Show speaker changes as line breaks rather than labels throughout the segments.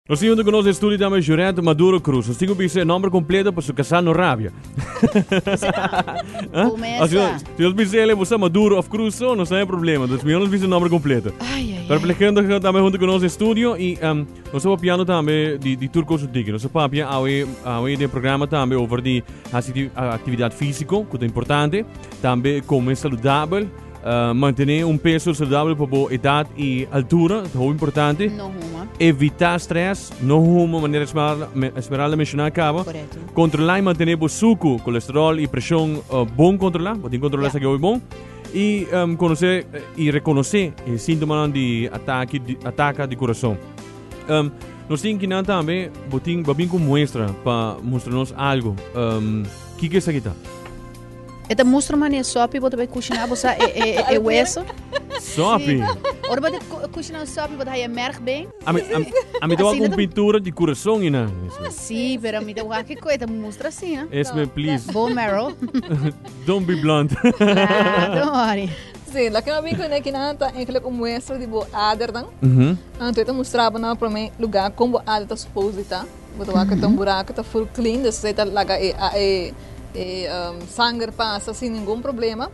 Nos tin hunto cu nos den studio tambe Jurette Maduro Cruz. Nos tin cu bisa e nomber completo pa su casá no rabia.
Bo mesa.
Así, si nos bisa ele bosa Maduro of Cruz so, nos no hay problema. Dus mihor nos bisa e nomber completo.
Ai, ai,
Pero
ai.
Plegendo tambe hunto cu nos den studio y um, nos ta papiando tambe di, di tur cos diki. Nos ta papia awe, awe den programa tambe over di haci di, actividad físico, cu ta importante. Tambe come saludabel. Mantené un peso saludabel pa bo edat i altura ta hopi importante.
No huma.
Evitá stress, no huma manera Esmeralda, Esmeralda menshoná kaba.
Korekto.
Kontrolá i mantené bo suku, kolesterol i preshon bon kontrolá. Bo tin kontrolá
Ja.
esaki hopi bon. I konosé i rekonosé e síntomanan di atake di ataka di kurason. Nos tin kinan tambe bo tin bo a bin ku muestra pa mustra nos algu. Kiko esaki ta?
E ta mustra mane sopi bo ta bai kushiná bo sa e e e weso.
Sopi.
Ora bo ta kushiná un sopi bo ta haya merg ben.
Ami ami ami ta wak un pintura di kurason ina.
Sí, pero mi ta wak ku e ta mustra asina.
Esme, please.
Bone marrow.
Don't be blunt.
Ah, don't worry.
Sí, loke mi a bin kuné kinan ta eigenlijk un muestra di bo adernan. Anto e ta mustra bo na promé lugá kon bo ader ta supos di ta. Bo ta wak ta un buraco ta full clean, dus esei ta laga e e e sanger pasa sin ningun problema.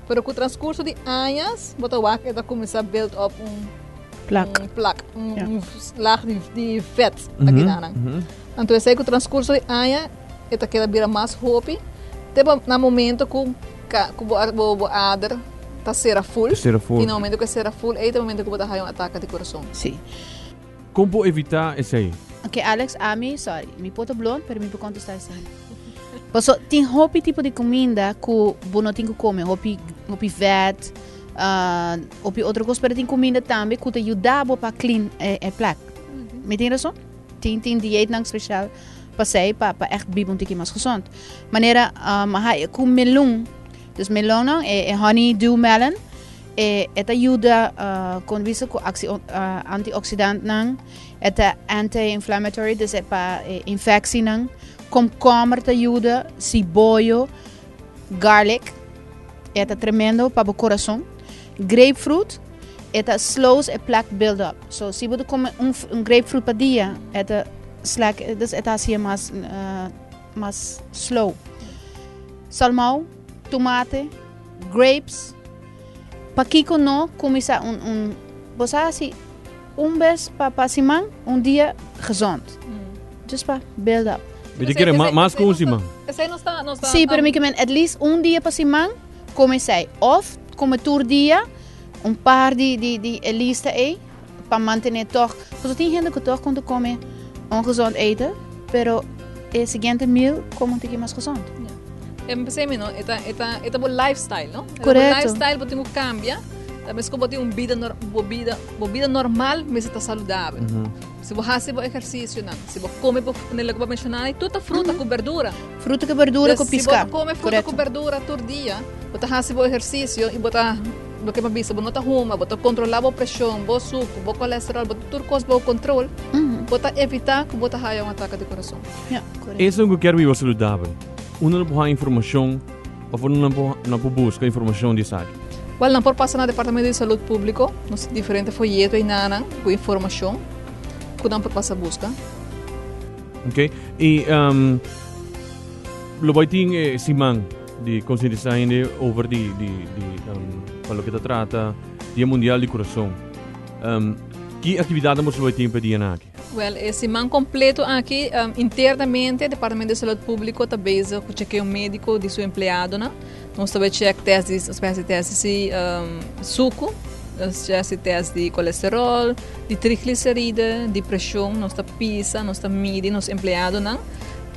Pero cu transcurso di añas bo ta wak e ta cuminsa build up un
Plak.
un plak, un
Ja.
un laag di di vet akidanan. Anto esei cu transcurso di aña e ta keda bira mas hopi te pa na momento cu ka cu bo bo bo ader ta cera full.
Cera full.
Y na momento cu e cera full ei ta momento cu bo ta haya un atake di corazon.
Sí.
Kon por evitá esei?
Ok Alex, ami, sorry, mi por ta blond pero mi por contesta esei. Paso tin hopi tipo di cuminda cu bo no tin cu come, hopi hopi vet, hopi otro cos, pero tin cuminda tambe cu ta yuda bo pa clean e e plek. Mi tin rason? Tin tin dieetnan special pa esei pa pa echt biba un tiki mas gezond. Manera cu melon, dus melonnan e e honey dew melon, E e ta yuda kon bisa ku antioxidantnan, e ta anti-inflammatory, dus e pa e infectienan. Komkommer ta yuda, siboyo, garlic, e ta tremendo pa bo corazon. Grapefruit, e ta slows e plaque build up. So si bo ta come un un grapefruit pa dia, e ta slack, dus e ta haci'e mas mas slow. Salmou, tomate. Grapes, Pakiko no kuminsá un un bo sa hasi un bes pa pa siman un dia gezond. Just pa build up.
Mi ta kere mas ku un siman.
Sí, pero mi ke men at least un dia pa siman kome esei. Of kome tur dia un par di di di e lista ei pa mantené tòg. Pasobra tin hende ku tòg kon ta kome ongezond eten, pero e siguiente meal kome un tiki mas gezond.
E pensé mi no, e ta, e ta, e ta bo lifestyle, no? E ta bo
Correcto.
lifestyle bo tin ku cambia. Ta mes ku bo tin un bida nor, bo bida, bo bida normal mester ta saludabel. Si bo hasi bo ehercicionan, si bo come bo, manera ku bo a menciona ahí, tur ta fruta ku berdura.
Fruta ku berdura ku
Dus si bo
piská.
ta come fruta ku
Correcto.
berdura tur dia, bo ta hasi bo ehercicio i bo ta, loke mi a bisa, bo no ta huma, bo ta controla bo presion, bo suku, bo colesterol, bo tur cos bou control, bo ta evita ku bo ta haya un atake di corazon.
Ja, correcto.
Esun ku kier biba saludabel. Unda nan por haña informashon òf unda nan por nan por buska informashon di esaki?
Wèl, nan por pasa na Departamento di Salud Públiko. Nos tin diferente foyeto einanan ku informashon ku nan por pasa buska.
Ok. I lo bai tin e siman di konsientisá hende over di di di pa loke ta trata Dia Mundial di Kurason. Ki aktividatnan boso lo bai tin pa e dianan aki?
Wel, e siman completo aki, internamente Departamento di Salud Publico ta bezig cu chekeo medico di su empleadonan. Nos ta bay check test di, nos bay haci test di si sucu, nos ta haci test di colesterol, di trigliceride, di presion, nos ta pisa, nos ta midi nos empleadonan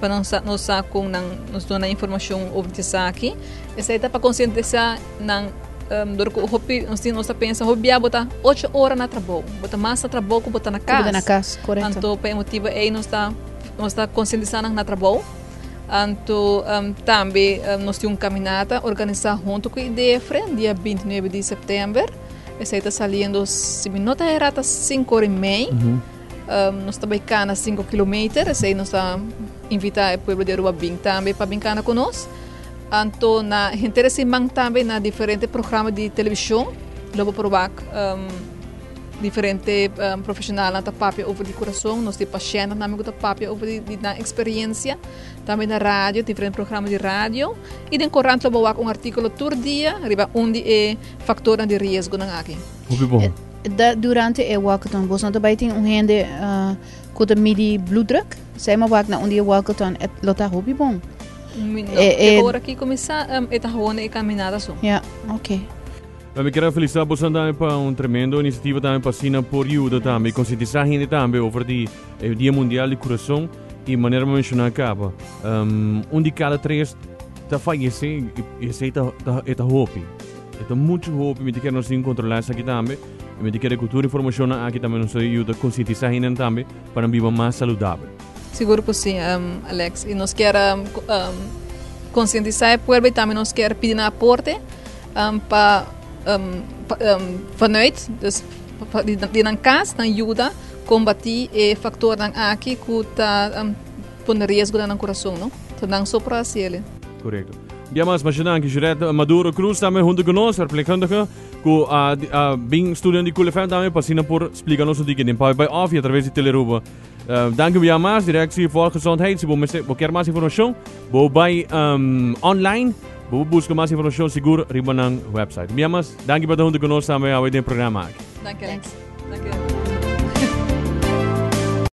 pa nos sa, nos sa con nan, nos duna informacion over di esaki. Esey ta pa concientisa nan. Dor ku hopi nos tin nos ta pensa hopi bia bo ta ocho ora na trabou, bo ta mas na trabou ku bo ta na
Ku bo ta na
kas.
kas, korekto.
Anto pa e motibu ei nos ta nos ta konsientisá nan na trabou. Anto tambe nos tin un kaminata organisá huntu ku IDEFRE dia 29 di sèptèmber. Esei ta saliendo si mi no ta erá ta sinku ora i mei. Nos ta bai kana sinku kilometer, esei nos ta invitá e pueblo di Aruba bin tambe pa bin kana ku nos. Anto na henter e siman tambe na diferente programa di television lo bo por wak Diferente profesionalnan ta papia over di kurason, nos tin pashèntnan tambe ku ta papia over di nan eksperensia. Tambe na radio, diferente programa di radio i den korant lo bo wak un artíkulo tur dia riba un di e faktornan di riesgonan aki.
Hopi bon.
Durante e walkathon bos no ta bai tin un hende ku ta midi bloeddruk? Esei mi a wak na un di e walkathon, e lo ta hopi bon.
Mi no. E ora ki kuminsá e ta gewoon e kaminada so.
Ja, oké.
Mi kier a felicita boso tambe pa un tremendo iniciativa tambe pa asina por yuda tambe y concientisa hende tambe over di e Dia Mundial di Curason y manera mi menciona caba un di cada tres ta fallece y esey ta ta e ta hopi e ta mucho hopi mi ta kier nos tin controla esaki tambe y mi ta kier cu tur informacionnan aki tambe nos ta yuda concientisa hendenan tambe pa nan biba mas saludabel.
Sigur cu si, Alex. Y nos kier concientisa e pueblo y tambe nos kier pidi nan aporte. Pa vanuit dus di nan kas nan yuda kombatí e faktornan aki ku ta pone riesgo na nan kurason no. So nan so por hasi el.
Korekto. Bia mas masha danki Juret Maduro Cruz tambe hunto ku nos, verpleegkundige ku a bin studio di Cool FM tambe pa asina por splika nos un tiki den Papia Bai Off y a traves di Telearuba. Danki bia mas, Directie Volksgezondheid. Si bo mester bo kier mas informacion, bo bai online, bo busca mas informacion sigur riba nan website. Bia mas, danki pa ta hunto cu nos tambe awe den programa aki.
Danki Alex.